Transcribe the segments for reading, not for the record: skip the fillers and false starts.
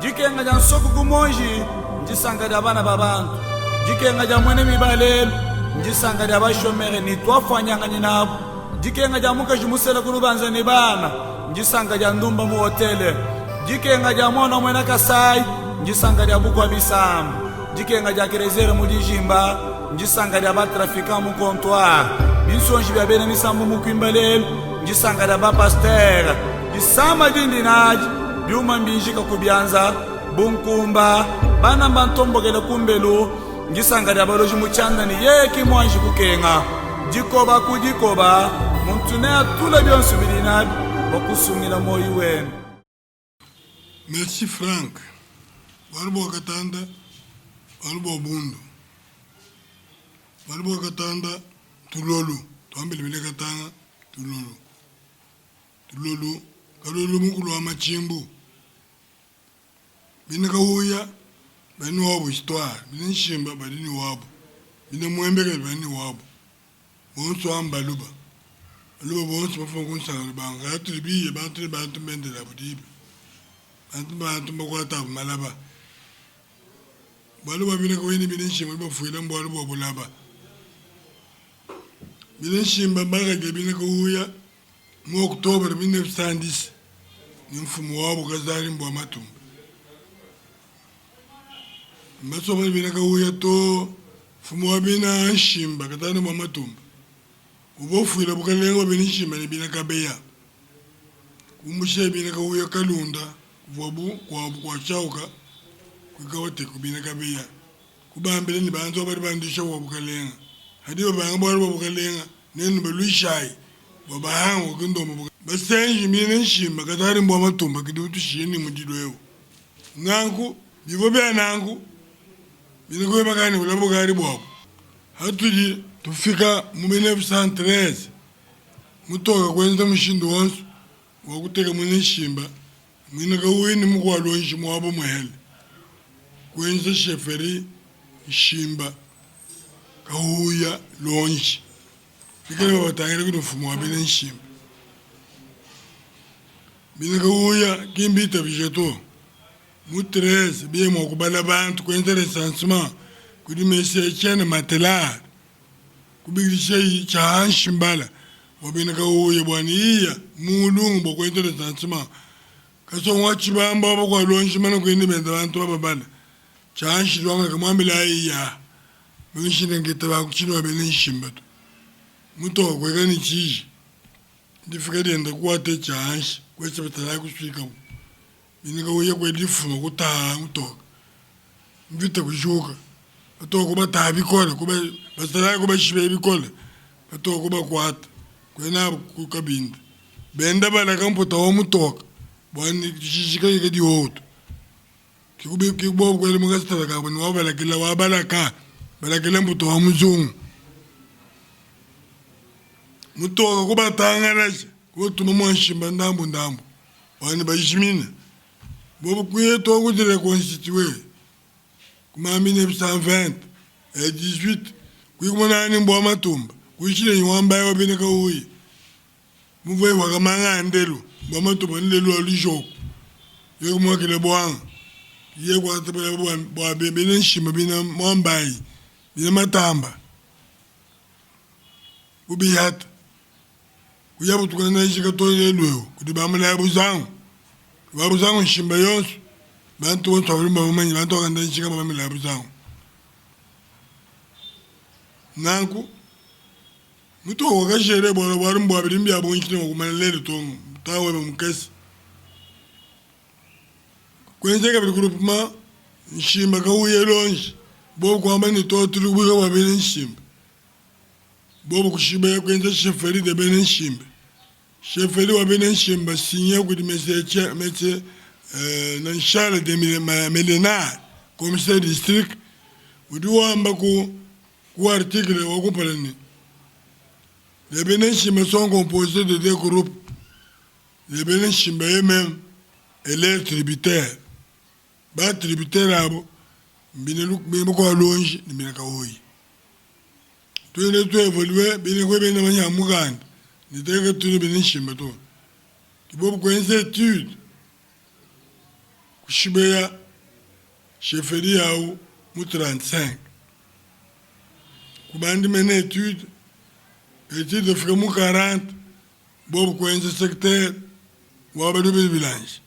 Dikenga dia nsoku ku muonji ndisanka dia bana ba bantu. Dikenga dia muena miba lelu ndisanka dia bashomere ne tuafuanyanganyi nabu. Dikenga dia mukaji musela ku lubanza ne bana ndisanka dia ndumba mu hotele. Dikenga dia muana wa muena Kasai ndisanka dia bukua bisamba. Dikenga dia Kerezere mu dijimba ndisanka dia ba-trafiquant mu comptoir. Binsonji bia bena misambu mu kuimba lelu ndisanka dia ba-pastere. Disama dindi nadi, biuma mbinjika ku bianza bu nkumba, bana mbantombokele kumbelu, ndisanka dia baloji mu tshianda ne yeye ki muanji kukenga. Dikoba ku dikoba, muntu neatule bionso bidi nabi bua kusungila muoyo wende. Merci Franck, bualu bua katanda, bualu bua bundu, bualu bua katanda tulolu, tuambile bena katanga tulolu, tulolu, kalolu mukulu wa matshimbu, bena kahuya badi ne wabu histoire, bena nshimba badi ne wabu, bena muembekele badi ne wabu. Bonso aba mbaluba. Baluba bonso bafuma ku nsanga lubanga. Kadi atudi biye, bantu ne bantu mbendele abu diba. Bantu ne bantu mbakuate abu malaba. Bualu bua bina kabuyi ne bina nshimba badi bafuila mbualu bua bulaba. Bina nshimba mbakadile bina kahuya mu Octobre 1910 ne mfumu wabu Kazali Mbwa Matumba. Mbasomba ne bena Kahuya too. Mfumu wa bena Nshimba, Katanda Mwa Matumba, uvua ufuila bukalenga bua bena Nshimba ne bena Kabeya. Kumbushaye bena Kahuya Kalunda kuvuabu kuabu kua Tshiauka kuikawate ku bena Kabeya. Kubambila ne bantu aba badi banduisha bua bukalenga. Hadi babanga bualu bua bukalenga, nenu baluishayi bua bahanga bua kundomba bukalenga. Basenji bena Nshimba, Katanda Mbwa Matumba kidi utushiya ne mudilu eu. Nanku, bivua bia nanku bidi kuibaka ne bula bukadi buabu. Hatudi tufika mu 1913, mutoka kuenza mushindu wonso wa kuteka muena nshimba muina kauyi ne mukualonji muabo muhele, kuenza chefferie nshimba kahuya lonji bikale babatangila kudi mfumu wa bena nshimba. Bena kahuya ki mbitabije to. Mu 13 biye mua kubala bantu, kuenza recensement kudi Monsieur Etienne Matelar, kubikidishayi tshia hanshi mbala bua bena kahuya bua ne iya mu mulungu bua kuenza recensement. Kasongo wa tshibamba wa bakua lonji mana kuenda benza bantu bababala tshia hanshi luanga kamuambilayi iya meme ngita ba kutshina bena nshimba to. Mutoka kueka ne tshiji. Difika dienda kuata tshianshi kuetshi batalayi kusuikabu binika uya kue difuma kutaha mutoka mvita kujuka batoka kubataha bikole kuba basalayi kubashibeya bikole batoka kubakuata kuya nabu ku kabinda benda balaka mputa wa mutoka bua ne tshiji kayika diowu to ke bobu kuela mu kasitala kabu ne wabalakila wabalaka balakila mputa wa muzungu. Mutoka kubatangalaja, kubatuma mua nshimba ndambu ndambu bua ne bajimine. Bobu kuya too ku direconstituer ku ma 1920 et 18 kuyi kumona ne mbua matumba kuishile nyi wambaye wa bena kauyi muvuaye wakamanga a ndelu mbua matumba ne lelu wa lujoku ye kumuakila buanga ye kuata bua bena nshimba bena muambayi bena matamba. Kubihata, kuyabu tukana njika too ne lelu eu kudi ba mulaya buzangu. Ba buzangu nshimba yonso, bantu bonso abali mbamumanye, bantu bakanda njika ba mulaya buzangu. Nanku, mutu wakashere bwala bwalu mbwa bidi mbya bungi ne wakumana lelu to tawe ba mukese. Kuenzeka bidi groupement nshimba kauye lonji bo kuamba ne to tuli kubika bwa bena nshimba. Bobu kushibeya kuenza chefferie de bena nshimba. Chefferie wa bena nshimba signé kudi monsieur monsieur euh, Charles de Melenard, commissaire district, udi wamba ku ku article wa kumpala ne les bena nshimba sont composés de deux groupes, les bena nshimba eux-mêmes et leurs tributaires. Ba tributaires abo mbena bena lonji ne bena kahoyi. Tuende tu evolue bine kwe bena manya mukanda ne teke tuli bene nshimba to. Kibobu kwenza etude. Kushibeya chefferie awu mu 35. Kubandi mene etude, etude fika mu 40, bobu kuenza secteur wa balubidi bilanji.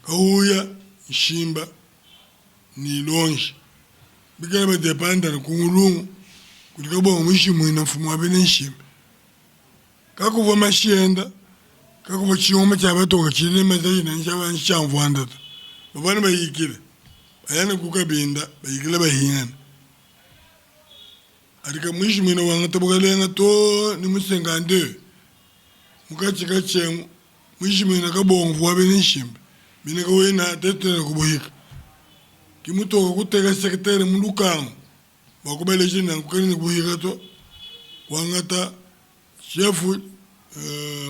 Kahuya, Nshimba ne Ilonji bikale badepandane ku ngulungu kudi Kabongo Mushimuina mfumu wa bena Nshimba. Kakuvua mashi enda, kakuvua tshingoma tshia batoka tshidi ne mazaji nansha nansha tshia mvuanda to. Bavua anu bayikila, baya ne ku kabinda, bayikila bahingana. Adi Kamuishimuina wangata bukalenga too ne mu 52 mukatshikatshi emu. Muishimuina Kabongo uvua bena Nshimba bina kawena tetela ku buhika. Ki mutoka kuteka secretaire mu lukangu bua kubaleja nanku kena ne buhika to. Kuangata chef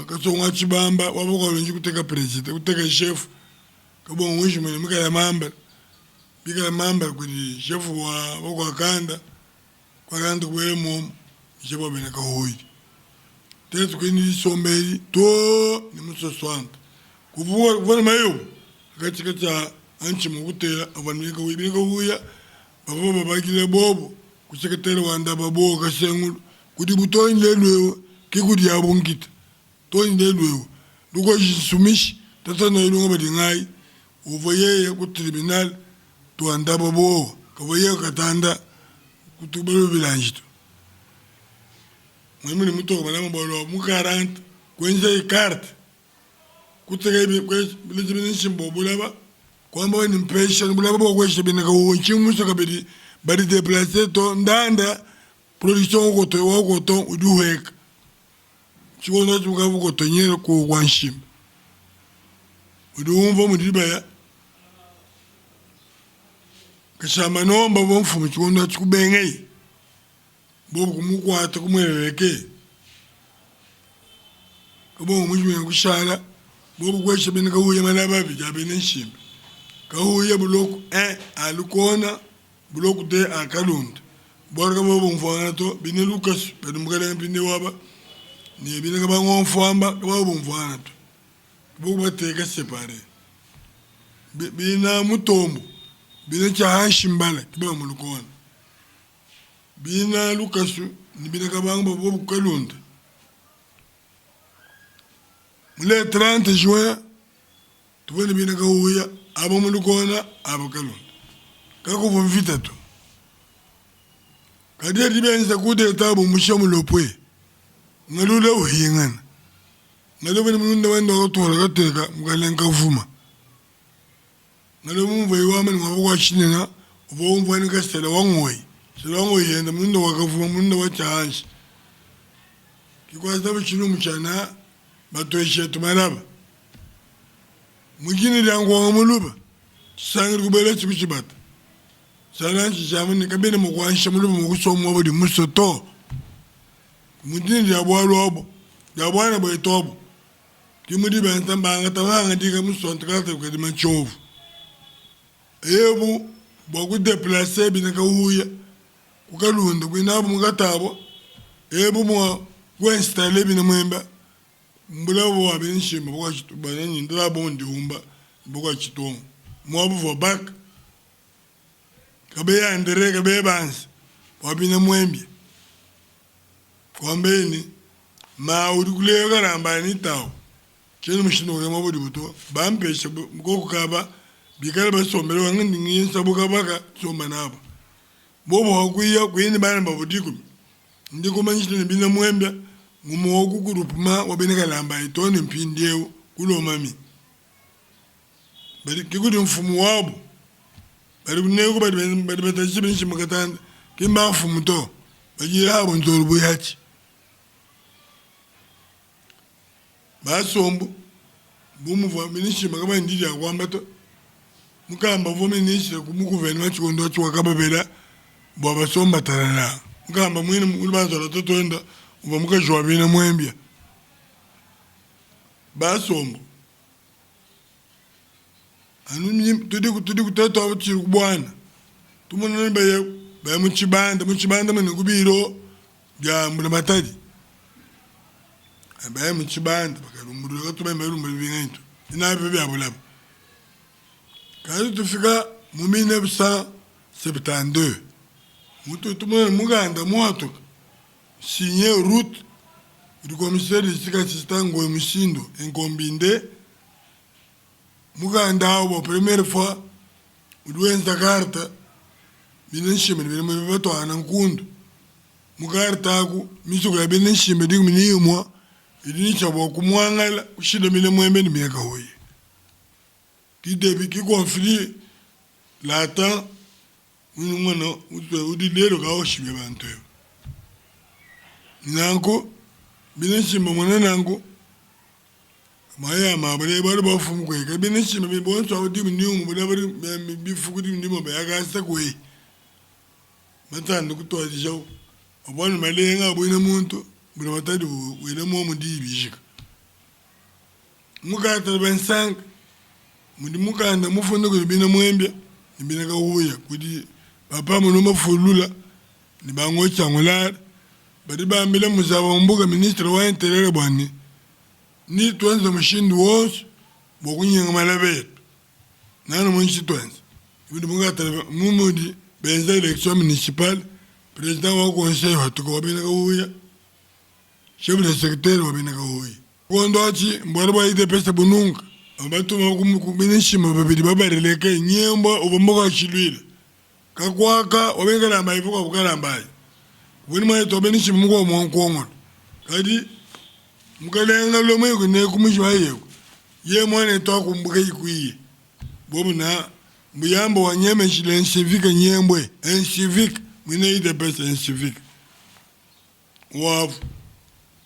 Kasongo wa Tshibamba wa bakuabu kuteka president kuteka chef Kabongo Muishimuina mikala membre bikala membre kudi chef wa bakuakanda kwakanda kubuela momu chef wa bena Kahoyi. Tetu kuyi ne disomba edi too ne mu 60. Kuvua kuvua ne mayobo akatshikatshi a antshima kutela avua ne bena Kahuya. Bena Kahuya bavua babakile bobo ku sekretele wa ndaba bowa Kasengulu kudibu too ne lelu eu ke kudi yabu nkita too ne lelu eu. Lukoshi Nsumishi tatana ilunga badi ngayi uvua yeye ku tribunal tua ndaba bowa kavua yeye katanda kutu bilanji to. Mwemene mutoka malama bualu abu mu 40 kuenzaye carte kutekaye bileji bena nshimba wa bulaba kuamba ne mpesha bulaba bua kuesha bena kawowo ntshimusa kabidi badi deplace to ndanda production wa coton wa coton udi uhueka tshikondo atshi mukavu cotonniere ku kua nshimba udi umvua mudi dibaya kashamba nomba bua mfumu tshikondo atshi kubengayi. Bobu kumukuata kumueleleke. Kabongo mujimina kushala. Bobu kuesha bena Kahuya malaba abidi a bena nshimba. Kahuya buloko 1 a Lukona, buloko 2 a Kalunda. Bualu kabavua bumvuangana to. Bena Lukasu badi mukalenga mpindieu aba ne bena Kabangomfuamba kabavua bumvuangana to. Bobu kubateka separe. Bena Mutombo, bena Tshiahanshimbala ke bavua mu Lukona. Bina Lukasu ne bina Kabangu bavua ku Kalunda mu le 30 juin tuvua ne bina Kahuya aba mu Lukona aba Kalunda kakuvua mvita to kadi edi benza coup d'etat bumusha Mulopwe ngalula uhingana ngaluvua ne mulunda wenda wakatuala kateka mukalenga Kavuma. Ngalo mumvua iwamba ne muaba wa tshinena uvua umvua ne kasela wa ngoyi sela wa ngoyi yenda mulunda wa kavuma mulunda wa tshiahanshi kikuata tshilumbu tshia na batueshetu malaba mujini dia nkuanga muluba tshisangili kubuela tshiku tshibata tshiala ntshi ne kabena mua kuanyisha muluba mua kusomba muaba udi musue to mujini dia bualu abu dia buana buetu abu. Ke mudi benza bangata mapangadika mu 64 kukadima tshiovu ebu bua ku deplacer bina Kahuya ku Kalunda kuinabu mu Katabua ebu mua ku installer bina Mwemba mbula bua bena Nshimba bua banani ndala bo ndihumba bua Tshitonga muabu vua baka kabeya Andre kabeya banza bua bina Mwembia kuambaye ne Ma udi kuleja kalamba ne tawu tshiena mushindu wa kema budibu to bampesha koku kaba bikale basombele wanga ndi ngiye nsabuka baka somba nabo bobo wakuya kuya ne bana babo dikumi ndi kumanyisha ne bina muembia ngumu wa ku groupement wa bena kalamba ayi too ne mpindieu ku Lomami badi ke kudi mfumu wabu badi kuneku badi badi batatshisha bena Tshimukatanda ki mba mfumu to badi abo nzolu buyatshi. Basombu bu muvua minisitiri kabayi ne di dia kuamba to, mukamba uvua minisitiri mu guverinema tshikondo atshi wakababela bua basomba talalaa. Mukamba muine udi banzola tatuenda uvua mukaji wa bena Muembia. Basombu anu tudi tudi tuetu aba tutshidi ku buana tumona baya baya mu tshibanda mu tshibanda mene ku biro bia mbulamatadi baya mu tshibanda bakalumbulula katuba balumbula bintu binabi bia bulaba. Kadi tufika mu 1972, mutu tumona mukanda muatuka signé route du commissaire du district assistant Ngoyi Mushindo Nkombinde. Mukanda awu bua première fois udi wenza carte bena nshima ne bena muebe batuana nkundu. Mu carte aku misoko ya bena nshima dikumi ne imua idi ne tshia bua kumuangala kushila bena muebe ne bena kahuya. Ki debi ki conflit latent mwana udi lelu kaoshibe bantu ebu. Nanku bena nshima mona nanku maya mabale bali bafumu kweka bena nshima bonso abo dimu niumu bala bali bifuku dimu ndimo bayakasa kwe matanda kutwadisha obwana malenga abwine muntu bula matadi wele momu dibishika mukata 25 mudi mukanda mufunda kuli bina mwembya ni bina kahuya kudi papa muno mafulula ni bango changulala badi bambila muzaba mbuga ministre wa intérieur bwani ni twenza mushindu wonso bwa malaba yetu nanu munshi twenza ibidi mukata mumudi benza élection municipale président wa conseil watuka wa bina kahuya chef de secteur wa bina kahuya kondo achi mbwala bwa idepesa bununga abatuma kubinishima babili babareleke nyembo ubomboka chilwile kakwaka wabengalamba ivuka bukalambayi buni mwaito wabenishima muko mwankongo kadi mukalenga lomwe kune kumushi wayeko ye mwana twakumbuka ikwiye bobu na muyambo wa nyeme shile ensivika nyembwe ensivika mwine idepesa ensivika wafu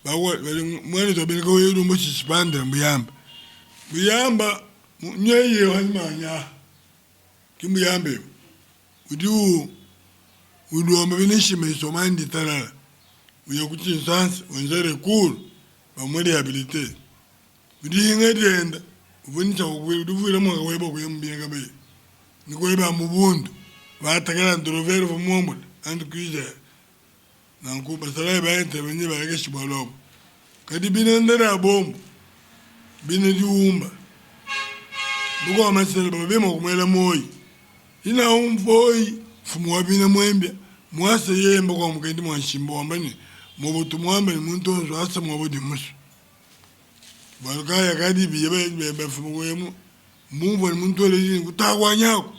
bawa mwana twabeneka weyulumbo shisipande mbuyamba buyamba nyeye wanyimanya kimuyambe udi ulomba binishima isomandi talala uya kuchinsansi wenzere kulu bamurehabilite udi hinga dyenda uvunisha uduvwile mwaka weba kuyambira kabe nikweba mubundu batakala ndrovero vumwombula andu kwizera nanku basalayi baente benye balekeshibwa lobo kadi binendera bombo bine diumba buko amasele babema kumwela moyi ina umfoyi fumu wa bina mwembya mwase yemba kwa mukendi mwanshimbo wambani mubutu mwamba ni muntu onso asa mwabudi musu balukaya kadi biye bafumu kwemu mumva ni muntu olejini kutakwanyako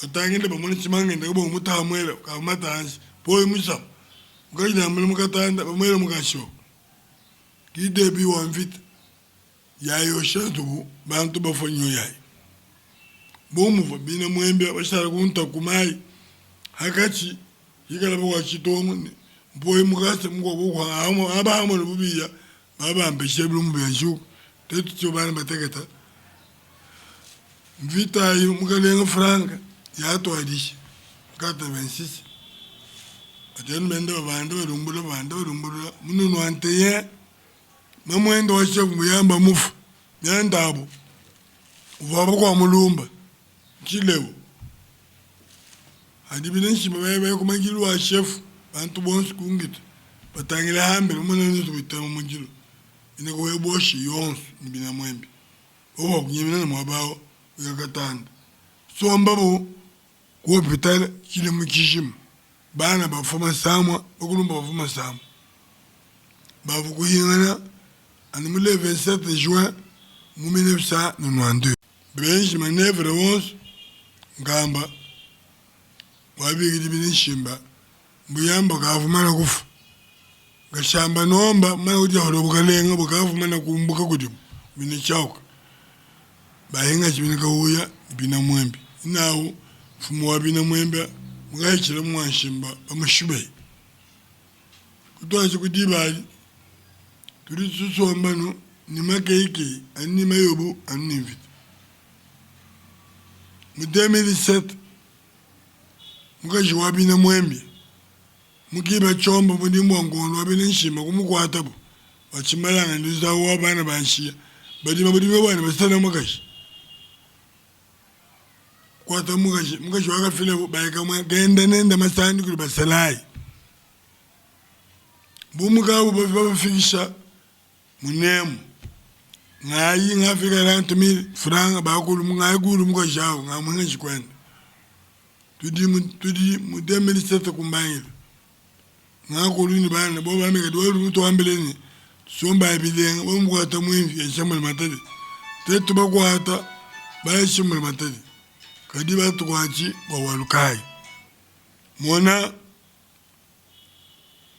batangile bamona chimangende kabo mutamwela kamatansi poyi musa mukajidambula mukatanda bamwela mukasho kidebi wa mvita yayosha ntubu bantu bafonyo yayi bomuva bina mwembe bashara kunta kumayi hakachi yikala bwa chitongo mpoyi mukase mukwa bukwa amo abamo bubiya babambeshe bilumu byanshuka tetu tyo bana bateketa mvita ayi mukalenga franka yatwadisha kata 26 atenu bende babanda balumbula babanda balumbula mununu anteye mamwendo wa shefu muyamba mufu myandabo uvaba kwa mulumba nchilewo hadi bine nshima baye kumagilu wa shefu bantu bonse kungita batangila hambele umunene tubitema mugilo ine kuwe boshi yonso nibina mwembi oba kunyemina na mwabawo uyakatanda somba bo ku hopitali chili mukishima bana bafuma samwa bakulumba bafuma samwa bavu kuhingana ani mu le 27 juin mu 1992 benshi manevre wonso ngamba wabikili bine nshimba mbuyamba kavumana kufa gashamba nomba mana kuti holo bukalenga bukavumana kumbuka kuti bine chauka bahinga chibine kauya bina mwembe inawo mfumo wa bina mwembe mukaichila mwanshimba bamushube kutwachi kudibali tuli tusombano ni makeikei ani ni mayobo ani ni mvita mu 2007 mukaji wa bina mwembe mukiba chombo mudimu wa ngondo wa bina nshima kumukwatabo wachimalanga ndizawo wa bana banshiya badima budime bwana basana mukaji kwata mukaji mukaji wakafile baika mwe genda nenda masandi kuli basalayi bumukabo bafikisha munemu Ngayi ngafika 40.000 franga bakulu ngayi kulu mukaji awu ngamuingaji kwenda. Tudi mu tudi mu 2007 kumbangila. Ngakulu ni bana bo bameka di wewe mutuambile ni tusomba bilenga bo mukwata mwimvi eshamule matadi. Tetu bakwata baeshimule matadi. Kadi batukwachi bwa walukai. Mona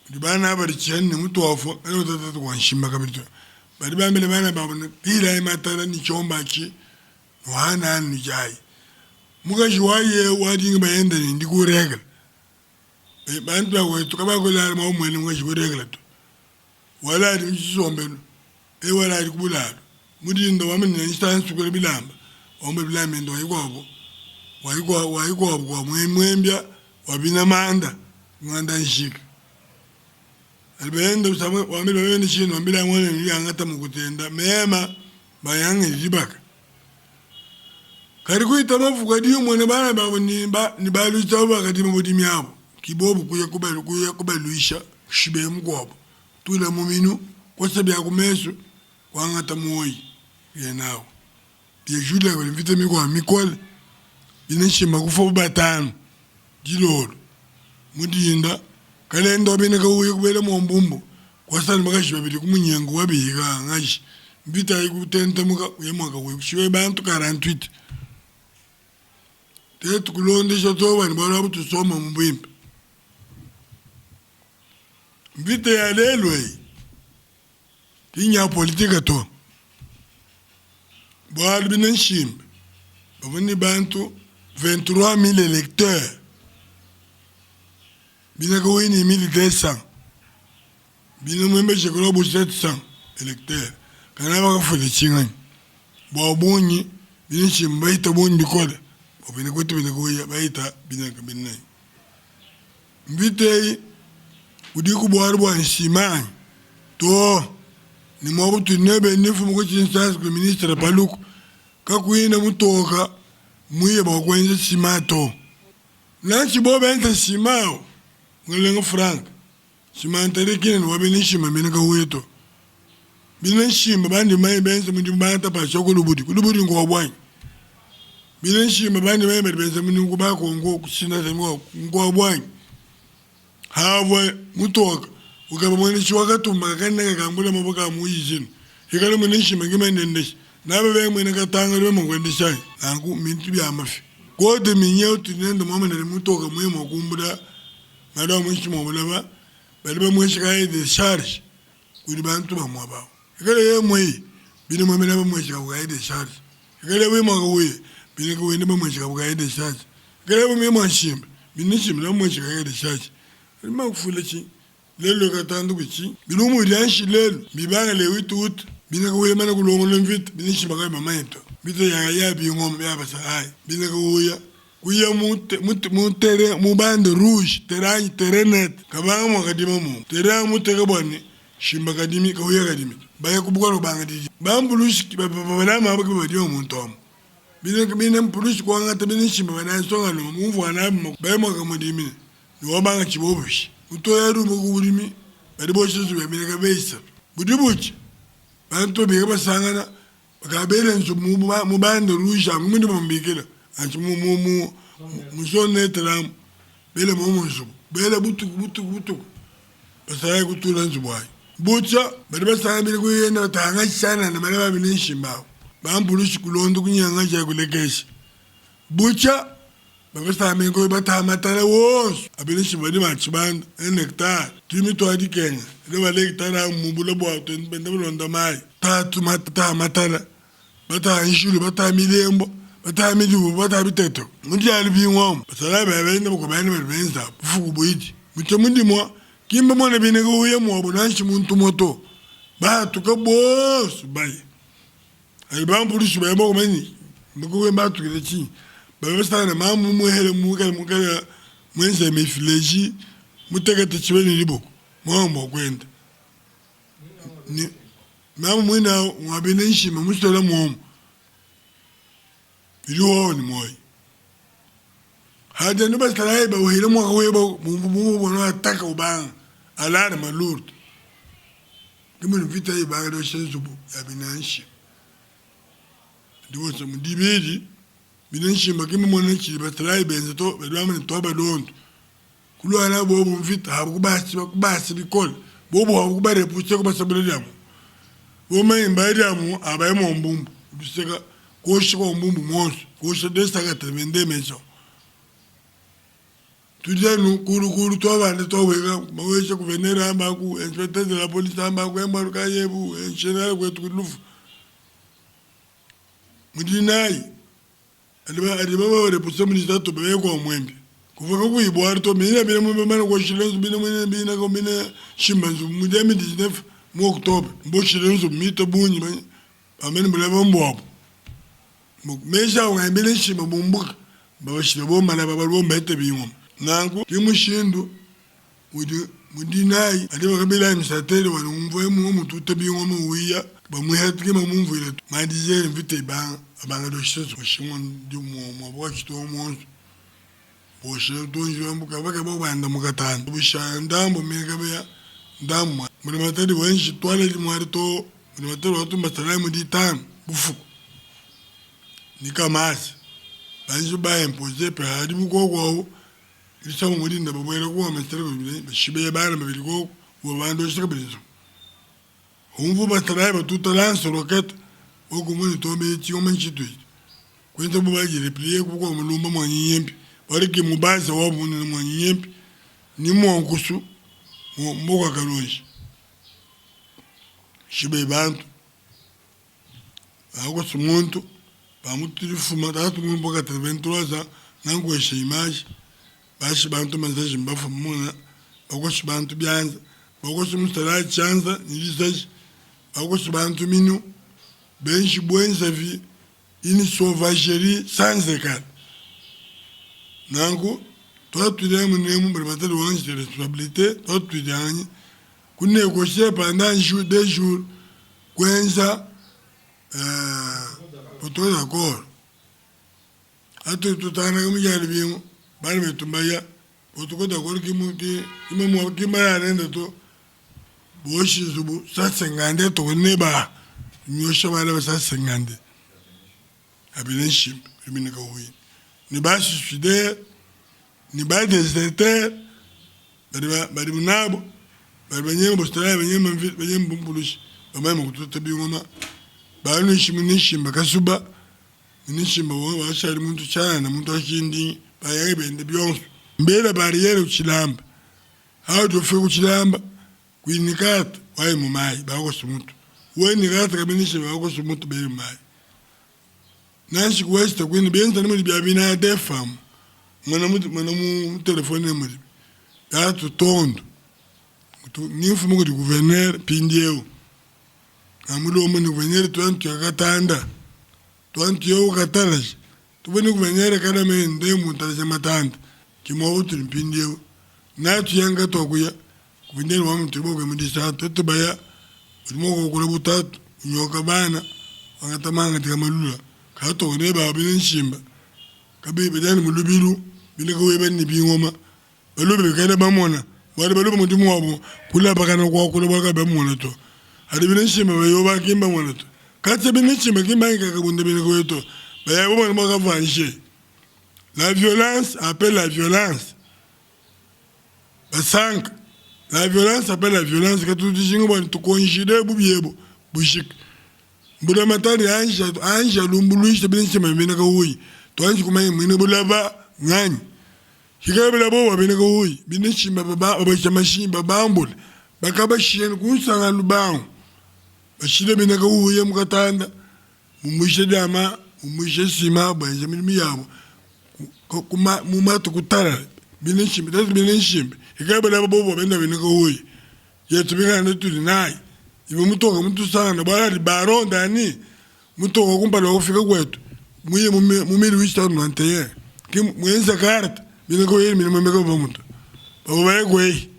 Kudi bana aba ditshiya ne mutuafua kadi utata kua nshima kabidi to. Badi bambila bana babu ne, Pilayi matala ne tshiomba atshi, nuhanahane nudiayi. Mukaji wa Yehu wadinga bayende ne, Ndi ku regle. Bantu ba kuetu kabakulala mua umuena mukaji ku regle to. Waladi mu tshisombelu, e waladi ku bulalu. Mu dinda wamanya ne, nshita nsukula bilamba, wamba bilamba ende wayi kuabu, wayi kuabu kua muembia wa bina manda nganda nshika. Alibenda usama wambila babende shino wambila mwana ni yangata mukutenda mema bayange libaka. Kadi kuita mafuka di umone bana babo ni ba ni baluisha abo bakadima budimi abo kibobu kuya kubalu kuya kubaluisha kushibe mukuabo tula muminu kosa bya kumesu kwangata moyi yenawo. Byejula buli mvita mikuabu mikole, bina nshima kufua bu batanu dilolo. Mu dinda, kalenda wa bena kawuya kubuela mu mbumbu, kuasana bakaji babidi ku munyengu wa bihika ngaji. Mvita ayi kutentemuka kuya mua kawuya kushipaye bantu 48. Tetu kulondesha too bua ne bualu abu tusomba mu buimpe. Mvita ya lelu eyi ki nya politika to. Bualu bena nshimba bavua ne bantu 23.000 electeurs, bina kawuyi ne 1200, bina muembe shekela bu 700 electeurs. Kana bakafula tshinganyi bua bungi bena nshimba bayita bungi bikole bua bena kwetu bena kawuya bayita bina bina Mvita eyi udiku bualu bua nshima anyi? Too ne mua butudi nebe ne mfumu ku Kinshasa kudi ministre Paluku kakuina mutoka muiya bua kuenza ciment to. Nanshi bo benza ciment awu mukalenga Frank cimenterie kinene wa bena nshima bena kahuya to. Bena nshima bandi manye benza mudimu bangata pasha ku lubudi, ku lubudi nkua buanyi. Bena nshima bandi manye badi benza mudimu ku ba Kongo ku Kinshasa nkua buanyi. Havua mutoka ukaba muendeshi wa katumba kakanene kakambula mabue ka mu izina, ikala muena nshima ki manendesha naba benge muena katanga udi mua kuendesha anyi? Nanku mbintu bia mafi. Kote minye utudi nende muamona ne mutoka muye mua kumbula malu a muinshi mua bulaba badi bamuesha cahier de charge kudi bantu ba muaba awu. Ikala yeye mueye bine muamena bamuesha kabu cahier de charge. Ikala yeye mua kawuye bine kawende bamuesha kabu cahier de charge. Ikala yeye mua nshimba bine nshimba bamuesha cahier de charge. Kadi makufula chi lelu katandu kuchi bilumbu bidi anshi lelu bibanga le witu utu bine kawuya mana kulongolola mvita bine nshimba kayi bamanye to mvita ya ya bingoma bia basalayi bine kawuya Kuya mu mu terrain mu bande rouge terrain terrain net kabanga mua kadima mu terrain muteka bua ne shimba kadimi kauya kadimi baya kubuka no banga didi ba mpulushi ba balama abo ke badima muntu amu bine bine mpulushi kuangata bine shimba bana nsonga no mumvua nabu baya mua kamudimi ne wa banga tshibobushi mutoya rumu ku budimi badi bosha nzubu ya bine kabeisa budi butsha bantu babika basangana Bakabela nzubu mu bande rouge amu mundi bamubikila anshi mu mu mu mu zone neutre amu bela momu nzubu bela butuku butuku butuku basalayi kutula nzubu ayi butshia badi basangana bena kuyenda batanga tshianana bana ba bena nshimba abu bampulushi kulonda kunyangaja kulekesha butshia Babasame nkoyo bataha matala wonso abena nshima badi ba tshibanda un hectare tudi mitua dikenga ela bala hectare amu mu bula bua benda balonda mayi tatu bataha matala bataha nshulu bataha milembo bataha midibu bataha biteto mu dialu bingu amu basalayi baya benda bakua bana badi benza bufuku buidi mutshia mudimua kimba mona bine kuya muabu nanshi muntu umue to batuka bonso baya. Kadi bampulushi baya bua kumanya ne bakuye batukile tshinyi. Bavua basangane mamu muhele muikale muikale muenze hemifileji mutekete tshibe ne diboko muange mua kuenda. Ne mamu muine au ngua bena nshima musela muomu udi wowo ne muoyo. Hadi anu basalayi bauhile mwaka weba mumvu ataka ubanga alarme lourde. Ke mudi mvita ibanga diosha nzubu ya bena nshima. Dibosha mu dibidi bine nshimba ki mumone tshidi basalayi benza to, badi bamba ne tuabalonda. Kuluangana bobu mvita abu kubasa kubasa bikole, bobu abu kubarepuse kubasabula diamu. Bomanye mbaya diamu abaya mua mbumbu luseka kuosha kua mbumbu muonso kuosha 282 maison. Tudi anu kulu kulu tuabanda tuaweka mawesha gouverneur ambaku inspecteur de la police ambaku embalu kayebu general kwetu kulufu. Mudinayi adi babarepuse mudi tatu baye kua muembe kuva kakuyi bualu to mina bina bamane kuoshila nzubu bina bina bina bina shimba nzubu mu 2019 mu octobre mboshile nzubu mita bungi bamane bulaba mbuabu meji awo ngambile nshima bumbuka babashile bomana babalomba ete bingoma nanku ki mushindu Udi mudinayi adi bakabila administrateur wani umvua emu mututa bingoma uya bamuihata ke bamumvuila to madizele mvita ibanga abanga dosheso oshimwa ndi mwa bwa chito monso boshe tonji bambuka baka banda mukatanda busha ndambo mekabeya ndambo muli matadi wenshi twale limwari to muli matadi watumba salamu ditano bufuku nikamasi banji ba impose pe hadi mukoko awo Lisangu mulinda babuela kuwa masere babili bashibeya bana babili koko bwa kabili umvu basalayi batuta lanse roketa okumuni tombe chingoma nchitu ichi kwenza bubajire pliye kuko mulumba mwanyinyempi baliki mubaza wabu ni mwanyinyempi ni mwankusu mboka kalonji shibe bantu akosi muntu bamutilifuma tatu mboka 83 ans nankwesha image bashi bantu mazaji mbafu muna bakosi bantu byanza bakosi musalayi chanza nilizaji bakosi bantu minu benshi bwenza vi une sauvagerie sans égal nanku twatwile munemu buli batali wanji responsabilité twatwile anyi kunégocier pendant un jour deux jours kwenza protocole d'accord atu tutana kumujali bimu bali betumbaya protocole d'accord kimu kimu kimara nenda to boshi zubu sasengande to neba nyosha bala basasengande abile shimp bimina ka ni ba suicidaire ni ba déserteur bari bari munabo bari banyema bostara banyema mvit banyema bumbulushi bamaye kututa bingoma banushi munishimba kasuba munishimba wo bashari muntu chana muntu ashindi bayaye bende byonso mbera barriere kuchilamba aho tofe kuchilamba kuinikata waye mumayi bakosi muntu wenikata kabinishimba bakosi muntu beri mumayi nanshi kuwesta kwini benza nimuli bya bina defamu mwana mwana mu telefone muli yatutondo nimfumu kuti gouverneur pindieu amulomo ni gouverneur twantu yakatanda twantu yeukatalashi tubone gouverneur kana mende mutalacha matanda kimwabu tuli mpindieu natuyanga twakuya gouverneur wamu tuliboke mudisa totubaya ulimokokula butatu unyoka bana wangatamanga tikamalula katokone baba bine nshimba kabi bedani mulubilu bine kaweba ni bingoma balubi bikaida bamona bali balubi mudimu wabo kula bakana kwa kula baka bamona to hadi bine nshimba bayo bakimba mona to katse bine nshimba kimba ikakabunda bine kweto bayabo bona bakavanshe la violence appelle la violence basanka la violence appelle la violence katudishinga bwana tukonjide bubyebo bushika mbula matali anja anja lumbuluisha bine nshimba bine kawuyi twanji kumanya mwine bulaba ngani hikabila bo bine kawuyi bine nshimba baba babasha mashimba bambule bakabashiyeni kunsanga lubango bashile bine kawuyi mukatanda mumushe dama mumushe sima bwenje milimo yabo mumatu kutala bine nshimba tatu bine nshimba hikabila bo benda bine kawuyi yetu bingana tuli nayi iwe mutoka mutusanga bwala baronda ni mutoka kumpala kufika kwetu muye mu 1891 ki mwenza carte bine ko yeli milimo meko bamutu babo baye kwei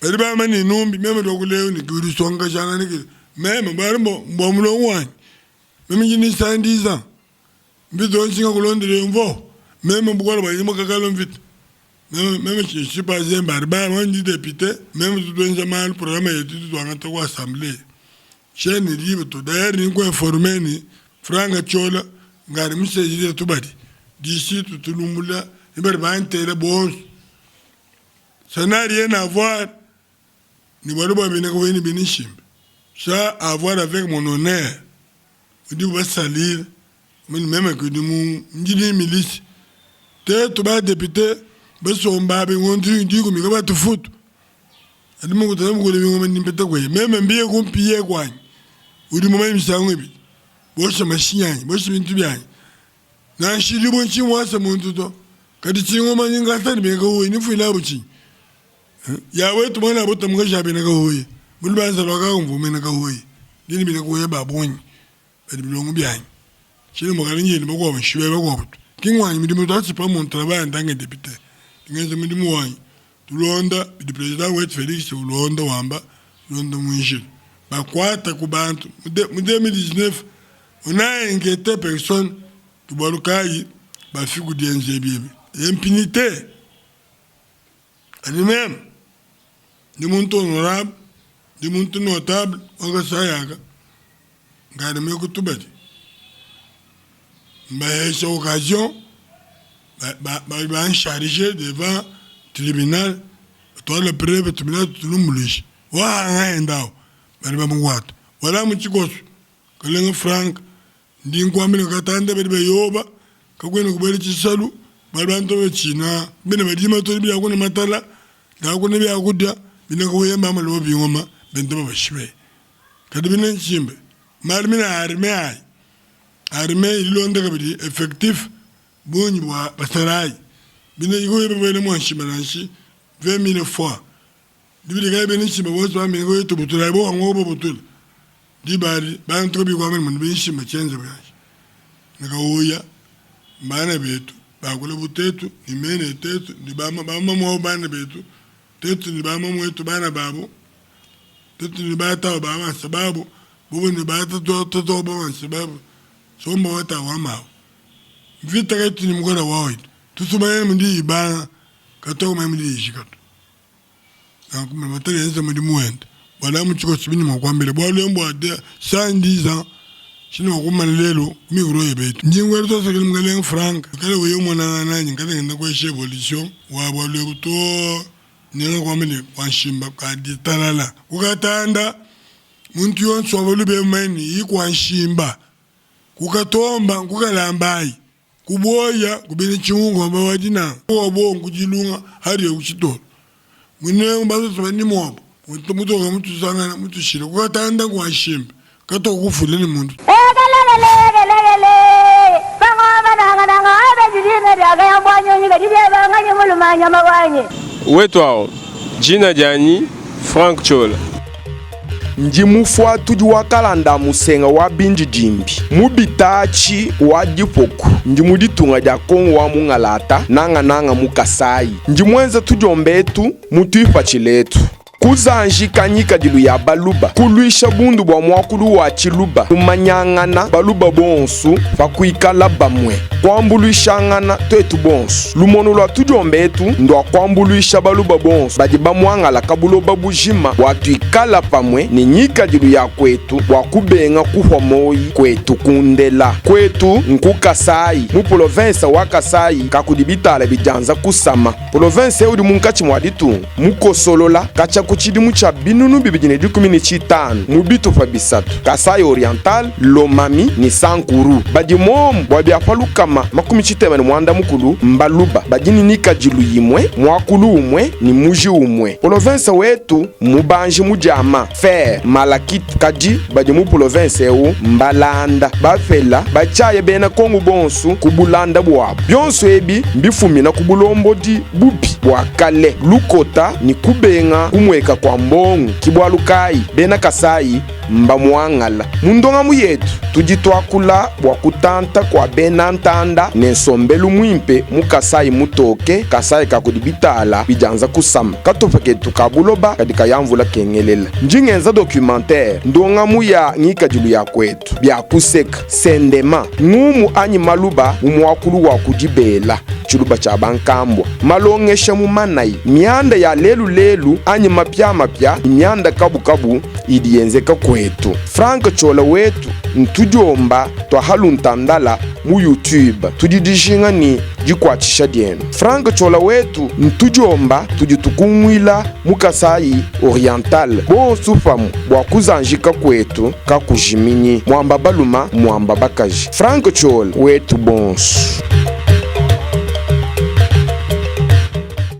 bali bama ni numbi meme dokuleo ni kulisonga changa ni meme bali mbo mbo mulongo wanyi meme njini sandiza mbizo nshinga kulondele mvo meme mbukwala bali makakalo mvita meme meme je suis pas un barbare moi ndi député meme tutwenza mal programme yetu tutwangata ku assemblée chaîne libre to d'ailleurs ni ko informer ni Frank Ciola ngari musejile tubadi d'ici tutulumbula ni badi bantela bonso. Ça n'a rien à voir ni bualu bua bena kabuyi ne bena nshimba. Ça a à voir avec mon honneur udibu basalire mene meme kudi mu ndi ne milice tetu ba depute basomba abi ngondu dikumi kabatufutu adi mukutala mukule bingoma ndi mpeta kweya meme mbiye kumpiye kwanyi udi mumanye misangu ibidi bosha mashinyi anyi bosha bintu byanyi nansha dibue ntshimuasa muntu to kadi tshingoma ndi ngasa ne bena kahuyi nifuila abu tshinyi ya wetu mwana abuta mukaji a bena kahuyi mu lubanza lua kakumvua muena kahuyi ndi ne bena kahuyi ba bungi badi bilongo bianyi tshine mukalenge ne bakuabu nshibe bakuabu to ki ngwanyi mudimu to c'est pas mon travail en tant que député ngenza mudimu wanyi tulonda bidi president wetu Felix ulonda wamba tulonda mu njila bakuata ku bantu mu 2019 on a inquiété personne ke bualu kayi bafiki ku dienza ebi ebi impunité kadi meme ndi muntu honorable ndi muntu notable wa Kasai aka Ngadi muye ku tubadi mbahesha occasion badi bansharge devant tribunal batuale preuve tribunal tutulumbuluishe wahanga hendawu badi bamukuata wala mu tshikoso kalenga Frank ndi nkuambila katanda badi bayoba kakuena kubuela tshisalu badi bantu batshina bena badima to biakuna matala dakuna biakudia bina kuhemba amaloba bingoma benda babashibe. Kadi bena nshimbe malu mine a arme ayi, arme idi ilonda kabidi effectif bungi bua basalayi bina ikoyi babuela mua nshimba nanshi 20000 fois dibidi kayi bena nshimba bonso bambi ikoyi tubutulayi bo wango babutula diba adi bantu kabiyi kuamba ne muntu bena nshimba tshienza byanshi nakahuya bana betu bakula bu tetu ne mene tetu ne bamamuabu bana betu tetu ne bamamuetu bana babu. Tetu ne batao ba banse babo, bobo ne batatuabo ba banse babo, somba wa wa mawu. Mvita kaitu ne mukola wa wetu, tutumanya mudi ibanga, katuakumanya mudi ijika to. Nanku Mbulamatadi enza mudimu wende, bualu amu tshikoso bindi mua kuambila bualu ebu bua 110 ans tshindi mua kumana lelu ku micro yebe etu. Ndi nkuela tuasakidila Mukalenga Frank, wikale uya umonangana nanyi nkadi ngenda kuesha evolution wa bualu ebu too. Nengakuambe ne, Kua nshimba kua ditalala ku katanda, muntu yonso wa balube mumanye ne, Iyi kua nshimba ku katomba nku kalambayi, ku buoya ku bena tshingungu wa dinanga, wa buowa nku dilunga hariya ku tshitolo. Munemu batoto ba nimuabu mutoka mutusangana mutushila ku katanda kua nshimba katoka kufula ne muntu. Wetuawu, djina dianyi Franck Ciola. Ndi mufuatudi wa kalanda a musenga wa bindidimbi mu bitaatshi wa dipoku. Ndi mu ditunga dia Kongo wa mungalata, nangananga mu Kasayi. Ndi muenza tudiomba etu mu tuipatshila etu. Kuzanjika ngikadilu ya Baluba, kuluisha bundu bua muakulu wa Tshiluba, kumanyangana Baluba bonsu pa kuikala bamue, kuambuluishangana tuetu bonsu. Lumonu lua tudiomba etu ndua kuambuluisha Baluba bonsu badi bamuangalaka buloba bujima bua tuikala pamue ne ngikadilu ya kuetu bua kubenga kuhua moyi kuetu kundela. Kuetu nku Kasayi, mu polovensa wa Kasayi kakudi bitala bidianza kusama. Polovensa eu udi munkatshi mua ditunga. Mukosolola katshia ku tshidimu tshia 2015 mu bitupa bisatu, Kasaï Oriental, Lomami ne Sankuru. Badi momu bua bia pa 360 mbaluba badi ne nikadilu yimue, muakulu umue ne muji umue. Polovense wetu mmubanji mu diama, fer, malachite, kadi badi mu polovense eu mbalanda, bapela, batshiaya bena Kongu bonsu ku bulanda buabu. Bionso ebi mbifumina ku bulombodi bubi bua kale, lukota ne kubenga kumueka kua mbongo. Ki bualu kayi bena Kasayi mbamuangala. Mu ndongamu yetu tudi tuakula bua kutanta kua bena ntanda ne nsombelu muimpe mu Kasayi mutoke, Kasayi ka kudi bitala bidianza kusama. Katupa ketu ka buloba kadi kaya mvula kengelela. Ndi ngenza documentaire, ndongamu ya ngikadilu ya kuetu, bia kuseka, sendema, ngumu anyi maluba mu muakulu wa ku dibela. Tshiluba tshia bankambua, malongesha mu manayi, mianda ya lelu lelu anyi mapiamapia ne mianda kabukabu idi yenzeka kuetu. Franck Ciola wetu ntudiomba tua haluntandala mu YouTube tudi dijinga ne dikuatshisha dienu. Franck Ciola wetu ntudiomba tudi tukunguila mu Kasaï Oriental bonsu pamue bua kuzanjika kuetu kakujiminyi. Muamba baluma muamba bakaji. Franck Ciola wetu bonsu.